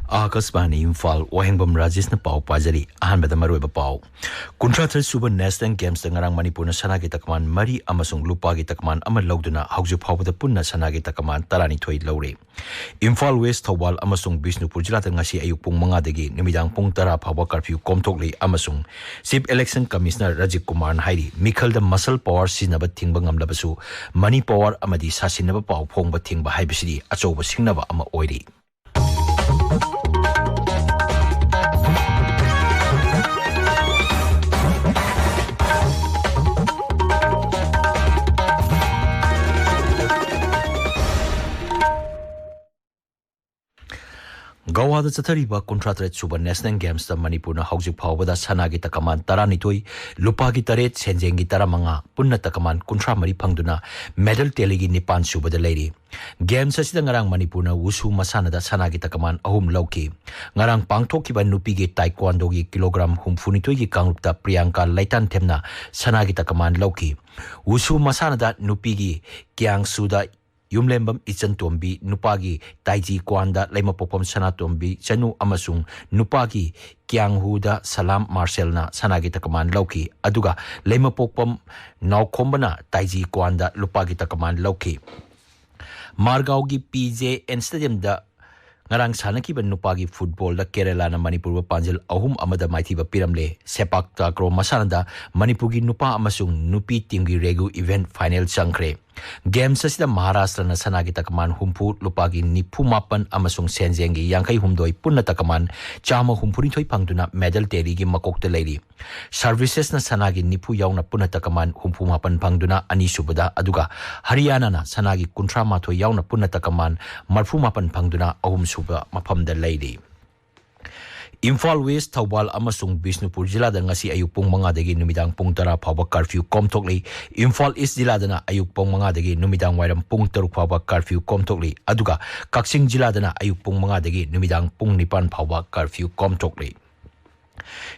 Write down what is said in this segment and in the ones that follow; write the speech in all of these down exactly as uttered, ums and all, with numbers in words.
ꯑꯥꯀꯥꯁꯕꯥꯅꯤ ꯏꯝꯐꯥꯜ, ꯋꯥꯍꯦꯡꯕꯝ ꯔꯥꯖꯦꯁꯅ ꯄꯥꯎ ꯄꯥꯖꯔꯤ꯫ ꯑꯍꯥꯟꯕꯗ ꯃꯔꯨꯑꯣꯏꯕ ꯄꯥꯎ꯫ ꯀꯨꯟꯊ꯭ꯔꯥ ꯇꯔꯦꯠ ꯁꯨꯕ ꯅꯦꯁꯅꯦꯜ ꯒꯦꯝꯁꯇ ꯉꯔꯥꯡ ꯃꯅꯤꯄꯨꯔꯅ ꯁꯅꯥꯒꯤ ꯇꯀꯃꯥꯟ ꯃꯔꯤ ꯑꯃꯁꯨꯡ ꯂꯨꯄꯥꯒꯤ ꯇꯀꯃꯥꯟ ꯑꯃ ꯂꯧꯗꯨꯅ ꯍꯧꯖꯤꯛ ꯐꯥꯎꯕꯗ ꯄꯨꯟꯅ ꯁꯅꯥꯒꯤ ꯇꯀꯃꯥꯟ ꯇꯔꯥꯅꯤꯊꯣꯏ ꯂꯧꯔꯦ꯫ ꯏꯝꯐꯥꯜ ꯋꯦꯁ, ꯊꯧꯕꯥꯜ ꯑꯃꯁꯨꯡ ꯕꯤꯁꯅꯨꯄꯨꯔ ꯖꯤꯂꯥꯗ ꯉꯁꯤ ꯑꯌꯨꯛ ꯄꯨꯡ ꯃꯉꯥꯗꯒꯤ ꯅꯨꯃꯤꯗꯥꯡ ꯄꯨꯡ ꯇꯔꯥ ꯐꯥꯎꯕ ꯀꯔꯐ꯭ꯌꯨ ꯀꯣꯝꯊꯣꯛꯂꯤ ꯑꯃꯁꯨꯡ ꯆꯤꯐ ꯏꯂꯦꯛꯁꯟ ꯀꯃꯤꯁꯅꯔ ꯔꯥꯖꯤꯕ ꯀꯨꯃꯥꯔꯅ ꯍꯥꯏꯔꯤ, ꯃꯤꯈꯜꯗ ꯃꯁꯜ ꯄꯥꯋꯔ ꯁꯤꯖꯤꯟꯅꯕ ꯊꯤꯡꯕ ꯉꯝꯂꯕꯁꯨ, ꯃꯅꯤ ꯄꯥꯋꯔ ꯑꯃꯗꯤ ꯁꯥꯁꯤꯟꯅꯕ ꯄꯥꯎ ꯐꯣꯡꯕ ꯊꯤꯡꯕ ꯍꯥꯏꯕꯁꯤꯗꯤ ꯑꯆꯧꯕ ꯁꯤꯡꯅꯕ ꯑꯃ ꯑꯣꯏꯔꯤ꯫ ꯒꯋꯥꯗ ꯆꯠꯊꯔꯤꯕ ꯀꯨꯟꯊ꯭ꯔꯥ ꯇꯔꯦꯠ ꯁꯨꯕ ꯅꯦꯁꯅꯦꯜ ꯒꯦꯝꯁꯇ ꯃꯅꯤꯄꯨꯔꯅ ꯍꯧꯖꯤꯛ ꯐꯥꯎꯕꯗ ꯁꯅꯥꯒꯤ ꯇꯀꯃꯥꯟ ꯇꯔꯥꯅꯤꯊꯣꯏ, ꯂꯨꯄꯥꯒꯤ ꯇꯔꯦꯠ, ꯁꯦꯟꯖꯦꯡꯒꯤ ꯇꯔꯥꯃꯉꯥ, ꯄꯨꯟꯅ ꯇꯀꯃꯥꯟ ꯀꯨꯟꯊ꯭ꯔꯥ ꯃꯔꯤ ꯐꯪꯗꯨꯅ ꯃꯦꯗꯜ ꯇꯦꯂꯤꯒꯤ ꯅꯤꯄꯥꯟ ꯁꯨꯕꯗ ꯂꯩꯔꯤ꯫ ꯒꯦꯝꯁ ꯑꯁꯤꯗ ꯉꯔꯥꯡ ꯃꯅꯤꯄꯨꯔꯅ ꯋꯨꯁꯨ ꯃꯁꯥꯟꯅꯗ ꯁꯅꯥꯒꯤ ꯇꯀꯃꯥꯟ ꯑꯍꯨꯝ ꯂꯧꯈꯤ꯫ ꯉꯔꯥꯡ ꯄꯥꯡꯊꯣꯛꯈꯤꯕ ꯅꯨꯄꯤꯒꯤ ꯇꯥꯏꯀ꯭ꯋꯥꯟꯗꯣꯒꯤ ꯀꯤꯂꯣꯒ꯭ꯔꯥꯝ ꯍꯨꯝꯐꯨꯅꯤꯊꯣꯏꯒꯤ ꯀꯥꯡꯂꯨꯞꯇ ꯄ꯭ꯔꯤꯌꯥꯡꯀꯥ ꯂꯩꯇꯥꯟꯊꯦꯝꯅ ꯁꯅꯥꯒꯤ ꯇꯀꯃꯥꯟ ꯂꯧꯈꯤ꯫ ꯋꯨꯁꯨ ꯃꯁꯥꯟꯅꯗ ꯅꯨꯄꯤꯒꯤ ꯀ꯭ꯌꯥꯡꯁꯨꯗ ꯌꯨꯝꯂꯦꯝꯕꯝ ꯏꯆꯟꯇꯣꯝꯕꯤ, ꯅꯨꯄꯥꯒꯤ ꯇꯥꯏꯖꯤ ꯀ꯭ꯋꯥꯟꯗ ꯂꯩꯃꯄꯣꯛꯐꯝ ꯁꯅꯥꯇꯣꯝꯕꯤ ꯆꯅꯨ ꯑꯃꯁꯨꯡ ꯅꯨꯄꯥꯒꯤ ꯀ꯭ꯌꯥꯡꯍꯨꯗ ꯁꯂꯥꯝ ꯃꯥꯔꯁꯦꯜꯅ ꯁꯅꯥꯒꯤ ꯇꯀꯃꯥꯟ ꯂꯧꯈꯤ꯫ ꯑꯗꯨꯒ ꯂꯩꯃꯄꯣꯛꯐꯝ ꯅꯥꯎꯈꯣꯝꯕꯅ ꯇꯥꯏꯖꯤ ꯀ꯭ꯋꯥꯟꯗ ꯂꯨꯄꯥꯒꯤ ꯇꯀꯃꯥꯟ ꯂꯧꯈꯤ꯫ ꯃꯥꯔꯒꯥꯎꯒꯤ ꯄꯤ ꯖꯦ ꯑꯦꯟ ꯁ꯭ꯇꯦꯗꯤꯌꯝꯗ ꯉꯔꯥꯡ ꯁꯥꯟꯅꯈꯤꯕ ꯅꯨꯄꯥꯒꯤ ꯐꯨꯠꯕꯣꯜꯗ ꯀꯦꯔꯦꯂꯥꯅ ꯃꯅꯤꯄꯨꯔꯕꯨ ꯄꯥꯟꯖꯤꯜ ꯑꯍꯨꯝ ꯑꯃꯗ ꯃꯥꯏꯊꯤꯕ ꯄꯤꯔꯝꯂꯦ꯫ ꯁꯦꯄꯥꯛ ꯇꯥꯀ꯭ꯔꯣ ꯃꯁꯥꯟꯅꯗ ꯃꯅꯤꯄꯨꯔꯒꯤ ꯅꯨꯄꯥ ꯑꯃꯁꯨꯡ ꯅꯨꯄꯤ ꯇꯤꯝꯒꯤ ꯔꯦꯒꯨ ꯏꯚꯦꯟꯠ ꯐꯥꯏꯅꯦꯜ ꯆꯪꯈ꯭ꯔꯦ꯫ ꯒꯦꯝꯁ ꯑꯁꯤꯗ ꯃꯍꯥꯔꯥꯁꯇ꯭ꯔꯅ ꯁꯅꯥꯒꯤ ꯇꯀꯃꯥꯟ ꯍꯨꯝꯐꯨ, ꯂꯨꯄꯥꯒꯤ ꯅꯤꯐꯨ ꯃꯥꯄꯟ ꯑꯃꯁꯨꯡ ꯁꯦꯟꯖꯦꯡꯒꯤ ꯌꯥꯡꯈꯩ ꯍꯨꯝꯗꯣꯏ, ꯄꯨꯟꯅ ꯇꯀꯃꯥꯟ ꯆꯥꯝꯃ ꯍꯨꯝꯐꯨꯅꯤꯊꯣꯏ ꯐꯪꯗꯨꯅ ꯃꯦꯗꯜ ꯇꯦꯂꯤꯒꯤ ꯃꯀꯣꯛꯇ ꯂꯩꯔꯤ꯫ ꯁꯔꯚꯤꯁꯦꯁꯅ ꯁꯅꯥꯒꯤ ꯅꯤꯐꯨ ꯌꯥꯎꯅ ꯄꯨꯟꯅ ꯇꯀꯃꯥꯟ ꯍꯨꯝꯐꯨ ꯃꯥꯄꯟ ꯐꯪꯗꯨꯅ ꯑꯅꯤꯁꯨꯕꯗ, ꯑꯗꯨꯒ ꯍꯔꯤꯌꯥꯅꯥꯅ ꯁꯅꯥꯒꯤ ꯀꯨꯟꯊ꯭ꯔꯥ ꯃꯥꯊꯣꯏ ꯌꯥꯎꯅ ꯄꯨꯟꯅ ꯇꯀꯃꯥꯟ ꯃꯔꯐꯨ ꯃꯥꯄꯟ ꯐꯪꯗꯨꯅ ꯑꯍꯨꯝꯁꯨꯕ ꯃꯐꯝꯗ ꯂꯩꯔꯤ꯫ ꯏꯝꯐꯥꯜ ꯋꯦꯁ, ꯊꯧꯕꯥꯜ ꯑꯃꯁꯨꯡ ꯕꯤꯁꯅꯨꯄꯨꯔ ꯖꯤꯂꯥꯗ ꯉꯁꯤ ꯑꯌꯨꯛ ꯄꯨꯡ ꯃꯉꯥꯗꯒꯤ ꯅꯨꯃꯤꯗꯥꯡ ꯄꯨꯡ ꯇꯔꯥ ꯐꯥꯎꯕ ꯀꯔꯐ꯭ꯌꯨ ꯀꯣꯝꯊꯣꯛꯂꯤ꯫ ꯏꯝꯐꯥꯜ ꯏꯁ ꯖꯤꯂꯥꯗꯅ ꯑꯌꯨꯛ ꯄꯨꯡ ꯃꯉꯥꯗꯒꯤ ꯅꯨꯃꯤꯗꯥꯡ ꯋꯥꯏꯔꯝ ꯄꯨꯡ ꯇꯔꯨꯛ ꯐꯥꯎꯕ ꯀꯔꯐ꯭ꯌꯨ ꯀꯣꯝꯊꯣꯛꯂꯤ꯫ ꯑꯗꯨꯒ ꯀꯛꯆꯤꯡ ꯖꯤꯂꯥꯗꯅ ꯑꯌꯨꯛ ꯄꯨꯡ ꯃꯉꯥꯗꯒꯤ ꯅꯨꯃꯤꯗꯥꯡ ꯄꯨꯡ ꯅꯤꯄꯥꯟ ꯐꯥꯎꯕ ꯀꯔꯐ꯭ꯌꯨ ꯀꯣꯝꯊꯣꯛꯂꯤ꯫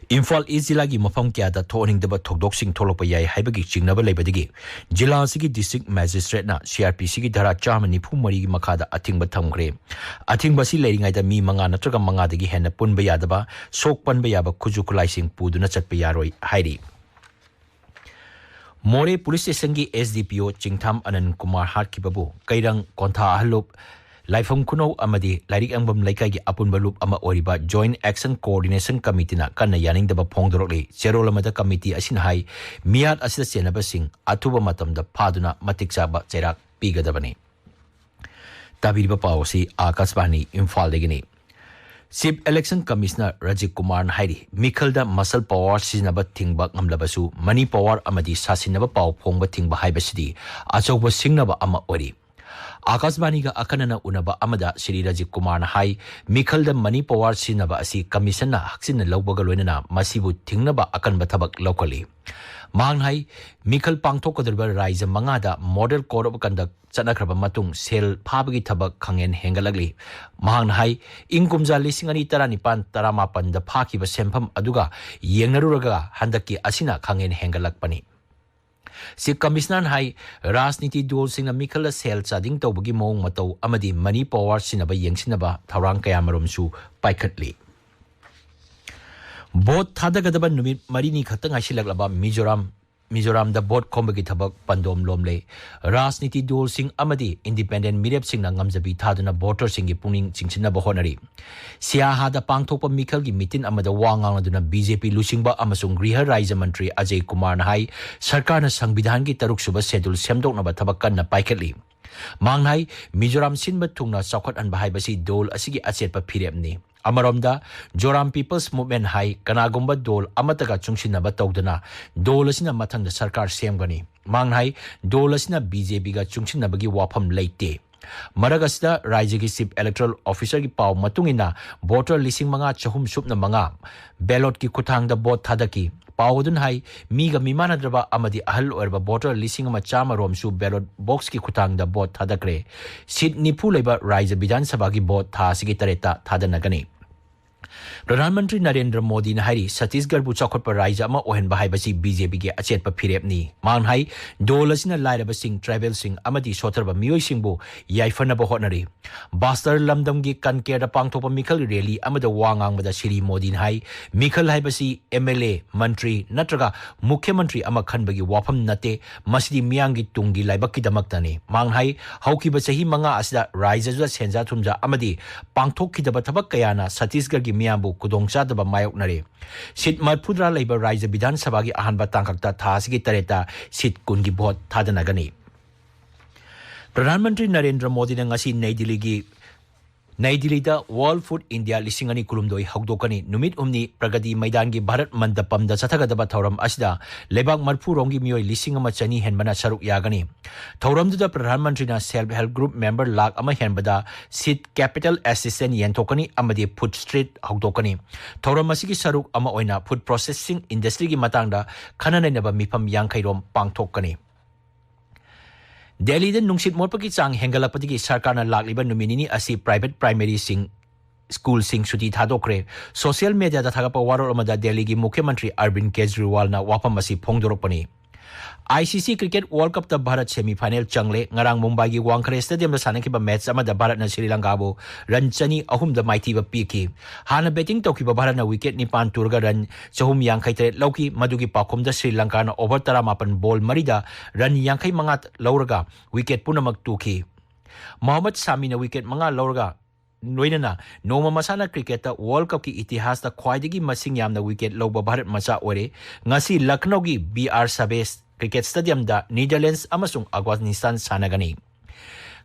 ꯏꯝꯐꯥꯜ ꯏꯁ ꯖꯤꯂꯥꯒꯤ ꯃꯐꯝ ꯀꯌꯥꯗ ꯊꯣꯛꯍꯟꯅꯤꯡꯗꯕ ꯊꯧꯗꯣꯛꯁꯤꯡ ꯊꯣꯛꯂꯛꯄ ꯌꯥꯏ ꯍꯥꯏꯕꯒꯤ ꯆꯤꯡꯅꯕ ꯂꯩꯕꯗꯒꯤ ꯖꯤꯂꯥ ꯑꯁꯤꯒꯤ ꯗꯤꯁꯇ꯭ꯔꯤꯛ ꯃꯦꯖꯤꯁꯇ꯭ꯔꯦꯠꯅ ꯁꯤ ꯑꯥꯔ ꯄꯤ ꯁꯤꯒꯤ ꯙꯥꯔꯥ ꯆꯥꯝꯃ ꯅꯤꯐꯨ ꯃꯔꯤꯒꯤ ꯃꯈꯥꯗ ꯑꯊꯤꯡꯕ ꯊꯝꯈ꯭ꯔꯦ꯫ ꯑꯊꯤꯡꯕ ꯑꯁꯤ ꯂꯩꯔꯤꯉꯩꯗ ꯃꯤ ꯃꯉꯥ ꯅꯠꯇ꯭ꯔꯒ ꯃꯉꯥꯗꯒꯤ ꯍꯦꯟꯅ ꯄꯨꯟꯕ ꯌꯥꯗꯕ, ꯁꯣꯛ ꯄꯟꯕ ꯌꯥꯕ ꯈꯨꯠꯁꯨ ꯈꯨꯠꯂꯥꯏꯁꯤꯡ ꯄꯨꯗꯨꯅ ꯆꯠꯄ ꯌꯥꯔꯣꯏ ꯍꯥꯏꯔꯤ꯫ ꯃꯣꯔꯦ ꯄꯨꯂꯤꯁ ꯁ꯭ꯇꯦꯁꯟꯒꯤ ꯑꯦꯁ ꯗꯤ ꯄꯤ ꯑꯣ ꯆꯤꯡꯊꯥꯝ ꯑꯅꯟ ꯀꯨꯃꯥꯔ ꯍꯥꯠꯈꯤꯕꯕꯨ ꯀꯩꯔꯪ, ꯀꯣꯟꯊꯥ ꯑꯍꯜ ꯂꯨꯞ, ꯂꯥꯏꯐꯝ ꯈꯨꯅꯧ ꯑꯃꯗꯤ ꯂꯥꯏꯔꯤꯛ ꯌꯦꯡꯐꯝ ꯂꯩꯀꯥꯏꯒꯤ ꯑꯄꯨꯟꯕ ꯂꯨꯞ ꯑꯃ ꯑꯣꯏꯔꯤꯕ ꯖꯣꯏꯟꯠ ꯑꯦꯛꯁꯟ ꯀꯣꯑꯣꯔꯗꯤꯅꯦꯁꯟ ꯀꯃꯤꯇꯤꯅ ꯀꯟꯅ ꯌꯥꯅꯤꯡꯗꯕ ꯐꯣꯡꯗꯣꯔꯛꯂꯤ꯫ ꯆꯦꯔꯣꯜ ꯑꯃꯗ ꯀꯃꯤꯇꯤ ꯑꯁꯤꯅ ꯍꯥꯏ, ꯃꯤꯍꯥꯠ ꯑꯁꯤꯗ ꯆꯦꯟꯅꯕꯁꯤꯡ ꯑꯊꯨꯕ ꯃꯇꯝꯗ ꯐꯥꯗꯨꯅ ꯃꯇꯤꯛ ꯆꯥꯕ ꯆꯩꯔꯥꯛ ꯄꯤꯒꯗꯕꯅꯤ꯫ ꯇꯥꯕꯤꯔꯤꯕ ꯄꯥꯎ ꯑꯁꯤ ꯑꯥꯀꯥꯁꯕꯥꯅꯤ ꯏꯝꯐꯥꯜꯗꯒꯤꯅꯤ꯫ ꯆꯤꯐ ꯏꯂꯦꯛꯁꯟ ꯀꯃꯤꯁꯅꯔ ꯔꯥꯖꯤꯕ ꯀꯨꯃꯥꯔꯅ ꯍꯥꯏꯔꯤ, ꯃꯤꯈꯜꯗ ꯃꯁꯜ ꯄꯥꯋꯔ ꯁꯤꯖꯤꯟꯅꯕ ꯊꯤꯡꯕ ꯉꯝꯂꯕꯁꯨ ꯃꯅꯤ ꯄꯥꯋꯔ ꯑꯃꯗꯤ ꯁꯥꯁꯤꯟꯅꯕ ꯄꯥꯎ ꯐꯣꯡꯕ ꯊꯤꯡꯕ ꯍꯥꯏꯕꯁꯤꯗꯤ ꯑꯆꯧꯕ ꯁꯤꯡꯅꯕ ꯑꯃ ꯑꯣꯏꯔꯤ꯫ ꯑꯥꯀꯥꯁꯕꯥꯅꯤꯒ ꯑꯈꯟꯅꯅ ꯎꯅꯕ ꯑꯃꯗ ꯁ꯭ꯔꯤ ꯔꯥꯖꯤꯕ ꯀꯨꯃꯥꯔꯅ ꯍꯥꯏ, ꯃꯤꯈꯜꯗ ꯃꯅꯤ ꯄꯥꯋꯔ ꯁꯤꯖꯤꯟꯅꯕ ꯑꯁꯤ ꯀꯃꯤꯁꯟꯅ ꯍꯛꯆꯤꯟꯅ ꯂꯧꯕꯒ ꯂꯣꯏꯅꯅ ꯃꯁꯤꯕꯨ ꯊꯤꯡꯅꯕ ꯑꯀꯟꯕ ꯊꯕꯛ ꯂꯧꯈꯠꯂꯤ꯫ ꯃꯍꯥꯛꯅ ꯍꯥꯏ, ꯃꯤꯈꯜ ꯄꯥꯡꯊꯣꯛꯀꯗꯧꯔꯤꯕ ꯔꯥꯏꯖ꯭ꯌ ꯃꯉꯥꯗ ꯃꯣꯗꯦꯜ ꯀꯣꯗ ꯑꯣꯐ ꯀꯟꯗꯛ ꯆꯠꯅꯈ꯭ꯔꯕ ꯃꯇꯨꯡ ꯁꯦꯜ ꯐꯥꯕꯒꯤ ꯊꯕꯛ ꯈꯪꯍꯦꯟ ꯍꯦꯟꯒꯠꯂꯛꯂꯤ꯫ ꯃꯍꯥꯛꯅ ꯍꯥꯏ, ꯏꯪ ꯀꯨꯝꯖꯥ ꯂꯤꯁꯤꯡ ꯑꯅꯤ ꯇꯔꯥꯅꯤꯄꯥꯟ ꯇꯔꯥꯃꯥꯄꯟꯗ ꯐꯥꯈꯤꯕ ꯁꯦꯟꯐꯝ ꯑꯗꯨꯒ ꯌꯦꯡꯅꯔꯨꯔꯒ ꯍꯟꯗꯛꯀꯤ ꯑꯁꯤꯅ ꯈꯪꯍꯦꯟ ꯍꯦꯟꯒꯠꯂꯛꯄꯅꯤ꯫ ꯆꯤꯐ ꯀꯃꯤꯁꯅꯔꯅ ꯍꯥꯏ, ꯔꯥꯖꯅꯤꯇꯤ ꯗꯣꯜꯁꯤꯡꯅ ꯃꯤꯈꯜꯗ ꯁꯦꯜ ꯆꯥꯗꯤꯡ ꯇꯧꯕꯒꯤ ꯃꯑꯣꯡ ꯃꯇꯧ ꯑꯃꯗꯤ ꯃꯅꯤ ꯄꯥꯋꯔ ꯁꯤꯖꯤꯟꯅꯕ ꯌꯦꯡꯁꯤꯟꯅꯕ ꯊꯧꯔꯥꯡ ꯀꯌꯥꯃꯔꯨꯝꯁꯨ ꯄꯥꯏꯈꯠꯂꯤ꯫ ꯚꯣꯠ ꯊꯥꯗꯒꯗꯕ ꯅꯨꯃꯤꯠ ꯃꯔꯤꯅꯤ ꯈꯛꯇ ꯉꯥꯏꯁꯤꯜꯂꯛꯂꯕ ꯃꯤꯖꯣꯔꯥꯝ, ꯃꯤꯖꯣꯔꯥꯝꯗ ꯚꯣꯠ ꯈꯣꯝꯕꯒꯤ ꯊꯕꯛ ꯄꯟꯗꯣꯝ ꯂꯣꯝꯂꯦ꯫ ꯔꯥꯖꯅꯤꯇꯤ ꯗꯣꯜꯁꯤꯡ ꯑꯃꯗꯤ ꯏꯟꯗꯤꯄꯦꯟꯗꯦꯟ ꯃꯤꯔꯦꯞꯁꯤꯡꯅ ꯉꯝꯖꯕꯤ ꯊꯥꯗꯨꯅ ꯚꯣꯇꯔꯁꯤꯡꯒꯤ ꯄꯨꯛꯅꯤꯡ ꯆꯤꯡꯁꯤꯟꯅꯕ ꯍꯣꯠꯅꯔꯤ꯫ ꯁꯤꯌꯥꯍꯥꯗ ꯄꯥꯡꯊꯣꯛꯄ ꯃꯤꯈꯜꯒꯤ ꯃꯤꯇꯤꯟ ꯑꯃꯗ ꯋꯥ ꯉꯥꯡꯂꯗꯨꯅ ꯕꯤ ꯖꯦ ꯄꯤ ꯂꯨꯆꯤꯡꯕ ꯑꯃꯁꯨꯡ ꯒ꯭ꯔꯤꯍ ꯔꯥꯖ꯭ꯌ ꯃꯟꯇ꯭ꯔꯤ ꯑꯖꯌ ꯀꯨꯃꯥꯔꯅ ꯍꯥꯏ, ꯁꯔꯀꯥꯔꯅ ꯁꯪꯕꯤꯙꯥꯟꯒꯤ ꯇꯔꯨꯛꯁꯨꯕ ꯁꯦꯗꯨꯜ ꯁꯦꯝꯗꯣꯛꯅꯕ ꯊꯕꯛ ꯀꯟꯅ ꯄꯥꯏꯈꯠꯂꯤ꯫ ꯃꯍꯥꯛꯅ ꯍꯥꯏ, ꯃꯤꯖꯣꯔꯥꯝ ꯁꯤꯟꯕ ꯊꯨꯡꯅ ꯆꯥꯎꯈꯠꯍꯟꯕ ꯍꯥꯏꯕꯁꯤ ꯗꯣꯜ ꯑꯁꯤꯒꯤ ꯑꯆꯦꯠꯄ ꯐꯤꯔꯦꯞꯅꯤ꯫ ꯑꯃꯔꯣꯝꯗ, ꯖꯣꯔꯥꯝ ꯄꯤꯄꯜꯁ ꯃꯨꯚꯃꯦꯟꯠ ꯍꯥꯏ, ꯀꯅꯥꯒꯨꯝꯕ ꯗꯣꯜ ꯑꯃꯠꯇꯒ ꯆꯨꯡꯁꯤꯟꯅꯕ ꯇꯧꯗꯅ ꯗꯣꯜ ꯑꯁꯤꯅ ꯃꯊꯪꯗ ꯁꯔꯀꯥꯔ ꯁꯦꯝꯒꯅꯤ꯫ ꯃꯍꯥꯛꯅ ꯍꯥꯏ, ꯗꯣꯜ ꯑꯁꯤꯅ ꯕꯤ ꯖꯦ ꯄꯤꯒ ꯆꯨꯡꯁꯤꯟꯅꯕꯒꯤ ꯋꯥꯐꯝ ꯂꯩꯇꯦ꯫ ꯃꯔꯛ ꯑꯁꯤꯗ ꯔꯥꯏꯖ꯭ꯌꯒꯤ ꯆꯤꯐ ꯏꯂꯦꯛꯇꯣꯔꯦꯜ ꯑꯣꯐꯤꯁꯔꯒꯤ ꯄꯥꯎ ꯃꯇꯨꯡ ꯏꯟꯅ ꯚꯣꯇꯔ ꯂꯤꯁꯤꯡ ꯃꯉꯥ ꯆꯍꯨꯝ ꯁꯨꯞꯅ ꯃꯉꯥ ꯕꯦꯂꯣꯠꯀꯤ ꯈꯨꯠꯊꯥꯡꯗ ꯚꯣꯠ ꯊꯥꯗꯈꯤ꯫ ꯄꯥꯎ ꯑꯗꯨꯅ ꯍꯥꯏ, ꯃꯤꯒ ꯃꯤꯃꯥꯟꯅꯗ꯭ꯔꯕ ꯑꯃꯗꯤ ꯑꯍꯜ ꯑꯣꯏꯔꯕ ꯚꯣꯇꯔ ꯂꯤꯁꯤꯡ ꯑꯃ ꯆꯥꯝꯃ ꯔꯣꯝꯁꯨ ꯕꯦꯂꯣꯠ ꯕꯣꯛꯁꯀꯤ ꯈꯨꯠꯊꯥꯡꯗ ꯚꯣꯠ ꯊꯥꯗꯈ꯭ꯔꯦ꯫ ꯁꯤꯠ ꯅꯤꯐꯨ ꯂꯩꯕ ꯔꯥꯏꯖ꯭ꯌ ꯕꯤꯙꯥꯟ ꯁꯚꯥꯒꯤ ꯚꯣꯠ ꯊꯥ ꯑꯁꯤꯒꯤ ꯇꯔꯦꯠꯇ ꯊꯥꯗꯅꯒꯅꯤ꯫ ꯄ꯭ꯔꯙꯥꯟ ꯃꯟꯇ꯭ꯔꯤ ꯅꯔꯦꯟꯗ꯭ꯔ ꯃꯣꯗꯤꯅ ꯍꯥꯏꯔꯤ, ꯁꯠꯇꯤꯁꯒꯔꯕꯨ ꯆꯥꯎꯈꯠꯄ ꯔꯥꯏꯖ꯭ꯌ ꯑꯃ ꯑꯣꯏꯍꯟꯕ ꯍꯥꯏꯕꯁꯤ ꯕꯤ ꯖꯦ ꯄꯤꯒꯤ ꯑꯆꯦꯠꯄ ꯐꯤꯔꯦꯞꯅꯤ꯫ ꯃꯍꯥꯛꯅ ꯍꯥꯏ, ꯗꯣꯜ ꯑꯁꯤꯅ ꯂꯥꯏꯔꯕꯁꯤꯡ, ꯇ꯭ꯔꯥꯏꯕꯦꯜꯁꯤꯡ ꯑꯃꯗꯤ ꯁꯣꯠꯊꯔꯕ ꯃꯤꯑꯣꯏꯁꯤꯡꯕꯨ ꯌꯥꯏꯐꯅꯕ ꯍꯣꯠꯅꯔꯤ꯫ ꯕꯥꯁꯇꯔ ꯂꯝꯗꯝꯒꯤ ꯀꯟꯀꯦꯔꯗ ꯄꯥꯡꯊꯣꯛꯄ ꯃꯤꯈꯜ ꯔꯦꯂꯤ ꯑꯃꯗ ꯋꯥ ꯉꯥꯡꯕꯗ ꯁ꯭ꯔꯤ ꯃꯣꯗꯤꯅ ꯍꯥꯏ, ꯃꯤꯈꯜ ꯍꯥꯏꯕꯁꯤ ꯑꯦꯝ ꯑꯦꯜ ꯑꯦ, ꯃꯟꯇ꯭ꯔꯤ ꯅꯠꯇ꯭ꯔꯒ ꯃꯨꯈ꯭ꯌ ꯃꯟꯇ꯭ꯔꯤ ꯑꯃ ꯈꯟꯕꯒꯤ ꯋꯥꯐꯝ ꯅꯠꯇꯦ, ꯃꯁꯤꯗꯤ ꯃꯤꯌꯥꯝꯒꯤ ꯇꯨꯡꯒꯤ ꯂꯥꯏꯕꯛꯀꯤꯗꯃꯛꯇꯅꯤ꯫ ꯃꯍꯥꯛꯅ ꯍꯥꯏ, ꯍꯧꯈꯤꯕ ꯆꯍꯤ ꯃꯉꯥ ꯑꯁꯤꯗ ꯔꯥꯏꯖ꯭ꯌꯗ ꯁꯦꯟꯖꯥ ꯊꯨꯝꯖꯥ ꯑꯃꯗꯤ ꯄꯥꯡꯊꯣꯛꯈꯤꯗꯕ ꯊꯕꯛ ꯀꯌꯥꯅ ꯁꯠꯇꯤꯁꯒꯔꯒꯤ ꯃꯤꯌꯥꯝꯕꯨ ꯈꯨꯗꯣꯡꯆꯥꯗꯕ ꯃꯥꯌꯣꯛꯅꯔꯦ꯫ ꯁꯤꯠ ꯃꯔꯤꯐꯨꯇꯔꯥ ꯂꯩꯕ ꯔꯥꯏꯖ꯭ꯌ ꯕꯤꯙꯥꯟ ꯁꯚꯥꯒꯤ ꯑꯍꯥꯟꯕ ꯇꯥꯡꯀꯛꯇ ꯊꯥ ꯑꯁꯤꯒꯤ ꯇꯔꯦꯠꯇ ꯁꯤꯠ ꯀꯨꯟꯒꯤ ꯚꯣꯠ ꯊꯥꯗꯅꯒꯅꯤ꯫ ꯄ꯭ꯔꯙꯥꯟ ꯃꯟꯇ꯭ꯔꯤ ꯅꯔꯦꯟꯗ꯭ꯔ ꯃꯣꯗꯤꯅ ꯉꯁꯤ ꯅꯩ ꯗꯤꯜꯂꯤꯒꯤ, ꯅꯩ ꯗꯤꯜꯂꯤꯗ World Food India ꯂꯤꯁꯤꯡ ꯑꯅꯤ ꯀꯨꯟꯍꯨꯝꯗꯣꯏ ꯍꯧꯗꯣꯛꯀꯅꯤ꯫ ꯅꯨꯃꯤꯠ ꯍꯨꯝꯅꯤ ꯄ꯭ꯔꯒꯇꯤ ꯃꯩꯗꯥꯟꯒꯤ ꯚꯥꯔꯠ ꯃꯟꯗꯄꯝꯗ ꯆꯠꯊꯒꯗꯕ ꯊꯧꯔꯝ ꯑꯁꯤꯗ ꯂꯩꯕꯥꯛ ꯃꯔꯤꯐꯨ ꯔꯣꯝꯒꯤ ꯃꯤꯑꯣꯏ ꯂꯤꯁꯤꯡ ꯑꯃ ꯆꯅꯤ ꯍꯦꯟꯕꯅ ꯁꯔꯨꯛ ꯌꯥꯒꯅꯤ꯫ ꯊꯧꯔꯝꯗꯨꯗ ꯄ꯭ꯔꯙꯥꯟ ꯃꯟꯇ꯭ꯔꯤꯅ self help group member lakh ꯑꯃ ꯍꯦꯟꯕꯗ seed capital assistance ꯌꯦꯟꯊꯣꯛꯀꯅꯤ ꯑꯃꯗꯤ food street ꯍꯧꯗꯣꯛꯀꯅꯤ꯫ ꯊꯧꯔꯝ ꯑꯁꯤꯒꯤ ꯁꯔꯨꯛ ꯑꯃ ꯑꯣꯏꯅ food processing industryꯒꯤ ꯃꯇꯥꯡꯗ ꯈꯟꯅ ꯅꯩꯅꯕ ꯃꯤꯐꯝ ꯌꯥꯡꯈꯩ ꯔꯣꯝ ꯄꯥꯡꯊꯣꯛꯀꯅꯤ꯫ ꯗꯦꯜꯂꯤꯗ ꯅꯨꯡꯁꯤꯠ ꯃꯣꯠꯄꯒꯤ ꯆꯥꯡ ꯍꯦꯟꯒꯠꯂꯛꯄꯗꯒꯤ ꯁꯔꯀꯥꯔꯅ ꯂꯥꯛꯂꯤꯕ ꯅꯨꯃꯤꯠ ꯅꯤꯅꯤ ꯑꯁꯤ private primaryꯁꯤꯡ, ꯁ꯭ꯀꯨꯜꯁꯤꯡ ꯁꯨꯇꯤ ꯊꯥꯗꯣꯛꯈ꯭ꯔꯦ꯫ ꯁꯣꯁꯤꯌꯦꯜ ꯃꯤꯗꯤꯌꯥꯗ ꯊꯥꯒꯠꯄ ꯋꯥꯔꯣꯜ ꯑꯃꯗ ꯗꯦꯜꯂꯤꯒꯤ ꯃꯨꯈ꯭ꯌ ꯃꯟꯇ꯭ꯔꯤ ꯑꯔꯕꯤꯟ ꯀꯦꯖꯔꯤꯋꯥꯜꯅ ꯋꯥꯐꯝ ꯑꯁꯤ ꯐꯣꯡꯗꯣꯔꯛꯄꯅꯤ꯫ ꯑꯥꯏ ꯁꯤ ꯁꯤ cricket World Cupꯇ Bharat semi final ꯆꯪꯂꯦ꯫ ꯉꯔꯥꯡ ꯃꯨꯝꯕꯥꯏꯒꯤ ꯋꯥꯡꯈꯔꯦ stadiumꯗ ꯁꯥꯟꯅꯈꯤꯕ match ꯑꯃꯗ ꯚꯥꯔꯠꯅ ꯁ꯭ꯔꯤ ꯂꯪꯀꯥꯕꯨ run ꯆꯅꯤ ꯑꯍꯨꯝꯗ ꯃꯥꯏꯊꯤꯕ ꯄꯤꯈꯤ꯫ ꯍꯥꯟꯅ batting ꯇꯧꯈꯤꯕ ꯚꯥꯔꯠꯅ wicket ꯅꯤꯄꯥꯟ ꯇꯨꯔꯒ run ꯆꯍꯨꯝ ꯌꯥꯡꯈꯩ ꯇꯔꯦꯠ ꯂꯧꯈꯤ꯫ ꯃꯗꯨꯒꯤ ꯄꯥꯎꯈꯨꯝꯗ ꯁ꯭ꯔꯤ ꯂꯪꯀꯥꯅ over ꯇꯔꯥꯃꯥꯄꯟ ball ꯃꯔꯤꯗ run ꯌꯥꯡꯈꯩ ꯃꯉꯥ ꯂꯧꯔꯒ wicket ꯄꯨꯝꯅꯃꯛ ꯇꯨꯈꯤ꯫ ꯃꯣꯍꯝꯃꯗ ꯁꯥꯃꯤꯅ wicket ꯃꯉꯥ ꯂꯧꯔꯒ ꯂꯣꯏꯅꯅ ꯅꯣꯡꯃ ꯃꯁꯥꯅ cricketꯇ World Cupꯀꯤ ꯏꯇꯤꯍꯥꯁꯇ ꯈ꯭ꯋꯥꯏꯗꯒꯤ ꯃꯁꯤꯡ ꯌꯥꯝꯅ wicket ꯂꯧꯕ ꯚꯥꯔꯠ ꯃꯆꯥ ꯑꯣꯏꯔꯦ꯫ ꯉꯁꯤ ꯂꯈꯅꯧꯒꯤ ꯕꯤ ꯑꯥꯔ ꯁꯕꯦꯁ cricket stadiumꯗ Netherlands ꯑꯃꯁꯨꯡ Afghanistan ꯁꯥꯟꯅꯒꯅꯤ꯫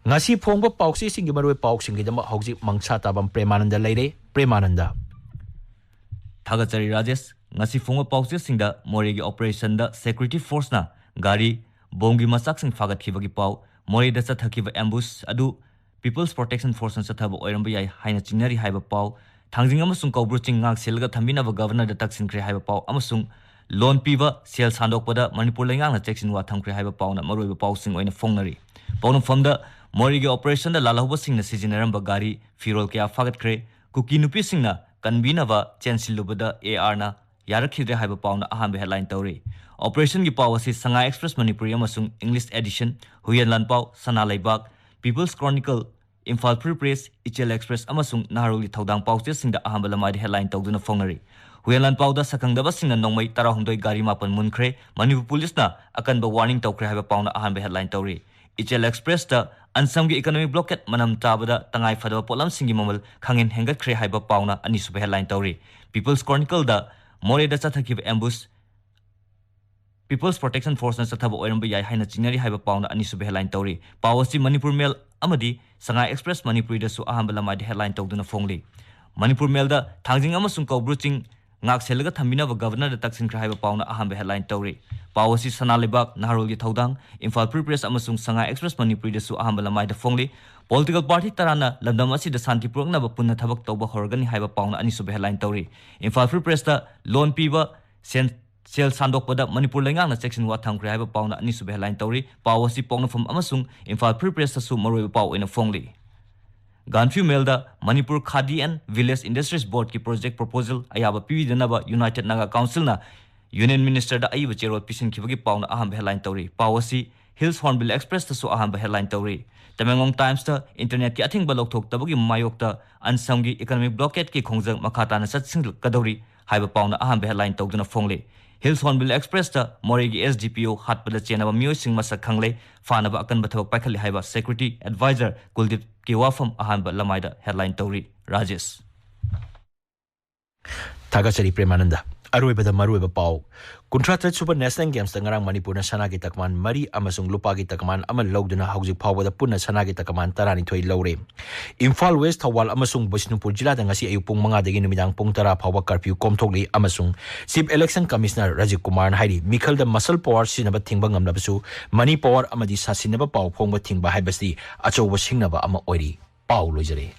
ꯉꯁꯤ ꯐꯣꯡꯕ ꯄꯥꯎꯆꯦꯁꯤꯡꯒꯤ ꯃꯔꯨꯑꯣꯏꯕ ꯄꯥꯎꯁꯤꯡꯒꯤꯗꯃꯛ ꯍꯧꯖꯤꯛ ꯃꯪꯁꯥ ꯇꯥꯕꯝ ꯄ꯭ꯔꯦꯃꯥꯅꯟꯗ ꯂꯩꯔꯦ꯫ ꯄ꯭ꯔꯦꯃꯥꯅꯟꯗ꯫ ꯊꯥꯒꯠꯆꯔꯤ ꯔꯥꯖꯦꯁ꯫ ꯉꯁꯤ ꯐꯣꯡꯕ ꯄꯥꯎꯆꯦꯁꯤꯡꯗ ꯃꯣꯔꯦꯒꯤ operationꯗ security forceꯅ ꯒꯥꯔꯤ, ꯕꯣꯝꯒꯤ ꯃꯆꯥꯛꯁꯤꯡ ꯐꯥꯒꯠꯈꯤꯕꯒꯤ ꯄꯥꯎ, ꯃꯣꯔꯦꯗ ꯆꯠꯊꯈꯤꯕ ambush ꯑꯗꯨ People's Protection Forceꯅ ꯆꯠꯊꯕ ꯑꯣꯏꯔꯝꯕ ꯌꯥꯏ ꯍꯥꯏꯅ ꯆꯤꯡꯅꯔꯤ ꯍꯥꯏꯕ ꯄꯥꯎ, ꯊꯥꯡꯖꯤꯡ ꯑꯃꯁꯨꯡ ꯀꯧꯕ꯭ꯔꯨ ꯆꯤꯡ ꯉꯥꯛ ꯁꯦꯜꯂꯒ ꯊꯝꯕꯤꯅꯕ Governorꯗ ꯇꯛꯁꯤꯟꯈ꯭ꯔꯦ ꯍꯥꯏꯕ ꯄꯥꯎ, ꯑꯃꯁꯨꯡ loan ꯄꯤꯕ, ꯁꯦꯜ ꯁꯥꯟꯗꯣꯛꯄꯗ ꯃꯅꯤꯄꯨꯔ ꯂꯩꯉꯥꯛꯅ ꯆꯦꯛꯁꯤꯟ ꯋꯥ ꯊꯝꯈ꯭ꯔꯦ ꯍꯥꯏꯕ ꯄꯥꯎꯅ ꯃꯔꯨꯑꯣꯏꯕ ꯄꯥꯎꯁꯤꯡ ꯑꯣꯏꯅ ꯐꯣꯡꯅꯔꯤ꯫ ꯄꯥꯎꯅꯐꯝꯗ ꯃꯣꯔꯦꯒꯤ operationꯗ ꯂꯥꯜꯍꯧꯕꯁꯤꯡꯅ ꯁꯤꯖꯤꯟꯅꯔꯝꯕ ꯒꯥꯔꯤ, ꯐꯤꯔꯣꯜ ꯀꯌꯥ ꯐꯥꯒꯠꯈ꯭ꯔꯦ꯫ ꯀꯨꯀꯤ ꯅꯨꯄꯤꯁꯤꯡꯅ ꯀꯟꯕꯤꯅꯕ ꯆꯦꯟꯁꯤꯜꯂꯨꯕꯗ ꯑꯦ ꯑꯥꯔꯅ ꯌꯥꯔꯛꯈꯤꯗ꯭ꯔꯦ ꯍꯥꯏꯕ ꯄꯥꯎꯅ ꯑꯍꯥꯟꯕ headline ꯇꯧꯔꯤ꯫ Operation ꯒꯤ ꯄꯥꯎ ꯑꯁꯤ ꯁꯉꯥꯏ Express ꯃꯅꯤꯄꯨꯔꯤ ꯑꯃꯁꯨꯡ English edition, ꯍꯨꯌꯦꯟ ꯂꯥꯟꯄꯥꯎ, ꯁꯅꯥ ꯂꯩꯕꯥꯛ, People's Chronicle, Imphal Free Press, Ichel Express ꯑꯃꯁꯨꯡ ꯅꯍꯥꯔꯣꯜꯒꯤ ꯊꯧꯗꯥꯡ ꯄꯥꯎꯆꯦꯁꯤꯡꯗ ꯑꯍꯥꯟꯕ ꯂꯃꯥꯏꯗ headline ꯇꯧꯗꯨꯅ ꯐꯣꯡꯅꯔꯤ꯫ ꯍꯨꯌꯦꯟ ꯂꯥꯟꯄꯥꯎꯗ ꯁꯛꯈꯪꯗꯕꯁꯤꯡꯅ ꯅꯣꯡꯃꯩ ꯇꯔꯥꯍꯨꯝꯗꯣꯏ, ꯒꯥꯔꯤ ꯃꯥꯄꯟ ꯃꯨꯟꯈ꯭ꯔꯦ, ꯃꯅꯤꯄꯨꯔ ꯄꯨꯂꯤꯁꯅ ꯑꯀꯟꯕ warning ꯇꯧꯈ꯭ꯔꯦ ꯍꯥꯏꯕ ꯄꯥꯎꯅ ꯑꯍꯥꯟꯕ headline ꯇꯧꯔꯤ꯫ Ichel Express ꯇ ꯑꯟꯁꯝꯒꯤ economic blockade ꯃꯅꯝ ꯆꯥꯕꯗ ꯇꯉꯥꯏ ꯐꯗꯕ ꯄꯣꯠꯂꯝꯁꯤꯡꯒꯤ ꯃꯃꯜ ꯈꯪꯍꯦꯟ ꯍꯦꯟꯒꯠꯈ꯭ꯔꯦ ꯍꯥꯏꯕ ꯄꯥꯎꯅ ꯑꯅꯤꯁꯨꯕ headline ꯇꯧꯔꯤ꯫ People's Chronicle ꯗ ꯃꯣꯔꯦꯗ ꯆꯠꯊꯈꯤꯕ ambush People's Protection Force ꯅ ꯆꯠꯊꯕ ꯑꯣꯏꯔꯝꯕ ꯌꯥꯏ ꯍꯥꯏꯅ ꯆꯤꯡꯅꯔꯤ ꯍꯥꯏꯕ ꯄꯥꯎꯅ ꯑꯅꯤꯁꯨꯕ headline ꯇꯧꯔꯤ꯫ ꯄꯥꯎ ꯑꯁꯤ ꯃꯅꯤꯄꯨꯔ ꯃꯦꯜ ꯑꯃꯗꯤ ꯁꯉꯥꯏ Express ꯃꯅꯤꯄꯨꯔꯤꯗꯁꯨ ꯑꯍꯥꯟꯕ ꯂꯃꯥꯏꯗ headline ꯇꯧꯗꯨꯅ ꯐꯣꯡꯂꯤ꯫ ꯃꯅꯤꯄꯨꯔ ꯃꯦꯜꯗ ꯊꯥꯡꯖꯤꯡ ꯑꯃꯁꯨꯡ ꯀꯧꯕ꯭ꯔꯨ ꯆꯤꯡ ꯉꯥꯛ ꯁꯦꯜꯂꯒ ꯊꯝꯕꯤꯅꯕ Governor ꯗ ꯇꯛꯁꯤꯟꯈ꯭ꯔꯦ ꯍꯥꯏꯕ ꯄꯥꯎꯅ ꯑꯍꯥꯟꯕ headline ꯇꯧꯔꯤ꯫ ꯄꯥꯎ ꯑꯁꯤ ꯁꯅꯥ ꯂꯩꯕꯥꯛ, ꯅꯍꯥꯔꯣꯜꯒꯤ ꯊꯧꯗꯥꯡ, Imphal Free Press ꯑꯃꯁꯨꯡ ꯁꯉꯥꯏ Express ꯃꯅꯤꯄꯨꯔꯤꯗꯁꯨ ꯑꯍꯥꯟꯕ ꯂꯃꯥꯏꯗ ꯐꯣꯡꯂꯤ꯫ Political party ꯇꯔꯥꯅ ꯂꯝꯗꯝ ꯑꯁꯤꯗ ꯁꯥꯟꯇꯤ ꯄꯨꯔꯛꯅꯕ ꯄꯨꯟꯅ ꯊꯕꯛ ꯇꯧꯕ ꯍꯧꯔꯒꯅꯤ ꯍꯥꯏꯕ ꯄꯥꯎꯅ ꯑꯅꯤꯁꯨꯕ headline ꯇꯧꯔꯤ꯫ Imphal Free Press ꯇ loan ꯄꯤꯕ, ꯁꯦꯟ, ꯁꯦꯜ ꯁꯥꯟꯗꯣꯛꯄꯗ ꯃꯅꯤꯄꯨꯔ ꯂꯩꯉꯥꯛꯅ ꯆꯦꯛꯁꯤꯟ ꯋꯥ ꯊꯝꯈ꯭ꯔꯦ ꯍꯥꯏꯕ ꯄꯥꯎꯅ ꯑꯅꯤꯁꯨꯕ headline ꯇꯧꯔꯤ꯫ ꯄꯥꯎ ꯑꯁꯤ ꯄꯣꯛꯅꯐꯝ ꯑꯃꯁꯨꯡ Imphal Free Press ꯇꯁꯨ ꯃꯔꯨꯑꯣꯏꯕ ꯄꯥꯎ ꯑꯣꯏꯅ ꯐꯣꯡꯂꯤ꯫ Gaanphiu Mail the Manipur Khadi and Village Industries Board ꯀꯤ project proposal ꯑꯌꯥꯕ ꯄꯤꯕꯤꯗꯅꯕ United Naga Council ꯅ Union Minister ꯗ ꯑꯏꯕ ꯆꯦꯔꯣꯜ ꯄꯤꯁꯤꯟꯈꯤꯕꯒꯤ ꯄꯥꯎꯅ ꯑꯍꯥꯟꯕ headline ꯇꯧꯔꯤ꯫ ꯄꯥꯎ ꯑꯁꯤ Hills Hornbill Express ꯇꯁꯨ ꯑꯍꯥꯟꯕ headline ꯇꯧꯔꯤ꯫ Tamenglong Times ꯇ internet ꯀꯤ ꯑꯊꯤꯡꯕ ꯂꯧꯊꯣꯛꯇꯕꯒꯤ ꯃꯥꯌꯣꯛꯇ ꯑꯟꯁꯝꯒꯤ economic blockade ꯀꯤ ꯈꯣꯡꯖꯪ ꯃꯈꯥ ꯇꯥꯅ ꯆꯠꯁꯤꯜꯂꯛꯀꯗꯧꯔꯤ ꯍꯥꯏꯕ ꯄꯥꯎꯅ ꯑꯍꯥꯟꯕ headline ꯇꯧꯗꯨꯅ ꯐꯣꯡꯂꯤ꯫ Hills Hornbill Express ꯇ ꯃꯣꯔꯦꯒꯤ S D P O ꯍꯥꯠꯄꯗ ꯆꯦꯟꯅꯕ ꯃꯤꯑꯣꯏꯁꯤꯡ ꯃꯁꯛ ꯈꯪꯂꯦ, ꯐꯥꯅꯕ ꯑꯀꯟꯕ ꯊꯕꯛ ꯄꯥꯏꯈꯠꯂꯤ ꯍꯥꯏꯕ Security Advisor ꯀꯨꯜꯗꯤꯞꯀꯤ ꯋꯥꯐꯝ ꯑꯍꯥꯟꯕ ꯂꯃꯥꯏꯗ headline ꯇꯧꯔꯤ꯫ ꯔꯥꯖꯦꯁ꯫ ꯊꯥꯒꯠꯆꯔꯤ ꯄ꯭ꯔꯦꯃꯥꯅꯟꯗ꯫ ꯑꯔꯣꯏꯕꯗ ꯃꯔꯨꯑꯣꯏꯕ ꯄꯥꯎ꯫ ꯀꯨꯟꯊ꯭ꯔꯥ ꯇꯔꯦꯠ ꯁꯨꯕ National Games ꯇ ꯉꯔꯥꯡ ꯃꯅꯤꯄꯨꯔꯅ ꯁꯅꯥꯒꯤ ꯇꯀꯃꯥꯟ ꯃꯔꯤ ꯑꯃꯁꯨꯡ ꯂꯨꯄꯥꯒꯤ ꯇꯀꯃꯥꯟ ꯑꯃ ꯂꯧꯗꯨꯅ ꯍꯧꯖꯤꯛ ꯐꯥꯎꯕꯗ ꯄꯨꯟꯅ ꯁꯅꯥꯒꯤ ꯇꯀꯃꯥꯟ ꯇꯔꯥꯅꯤꯊꯣꯏ ꯂꯧꯔꯦ꯫ ꯏꯝꯐꯥꯜ ꯋꯦꯁ, ꯊꯧꯕꯥꯜ ꯑꯃꯁꯨꯡ ꯕꯤꯁꯅꯨꯄꯨꯔ ꯖꯤꯂꯥꯗ ꯉꯁꯤ ꯑꯌꯨꯛ ꯄꯨꯡ ꯃꯉꯥꯗꯒꯤ ꯅꯨꯃꯤꯗꯥꯡ ꯄꯨꯡ ꯇꯔꯥ ꯐꯥꯎꯕ curfew ꯀꯣꯝꯊꯣꯛꯂꯤ ꯑꯃꯁꯨꯡ Chief Election Commissioner ꯔꯥꯖꯤꯕ ꯀꯨꯃꯥꯔꯅ ꯍꯥꯏꯔꯤ, ꯃꯤꯈꯜꯗ muscle power ꯁꯤꯖꯤꯟꯅꯕ ꯊꯤꯡꯕ ꯉꯝꯂꯕꯁꯨ, money power ꯑꯃꯗꯤ ꯁꯥꯁꯤꯟꯅꯕ ꯄꯥꯎ ꯐꯣꯡꯕ ꯊꯤꯡꯕ ꯍꯥꯏꯕꯁꯤ ꯑꯆꯧꯕ ꯁꯤꯡꯅꯕ ꯑꯃ ꯑꯣꯏꯔꯤ꯫ ꯄꯥꯎ ꯂꯣꯏꯖꯔꯦ꯫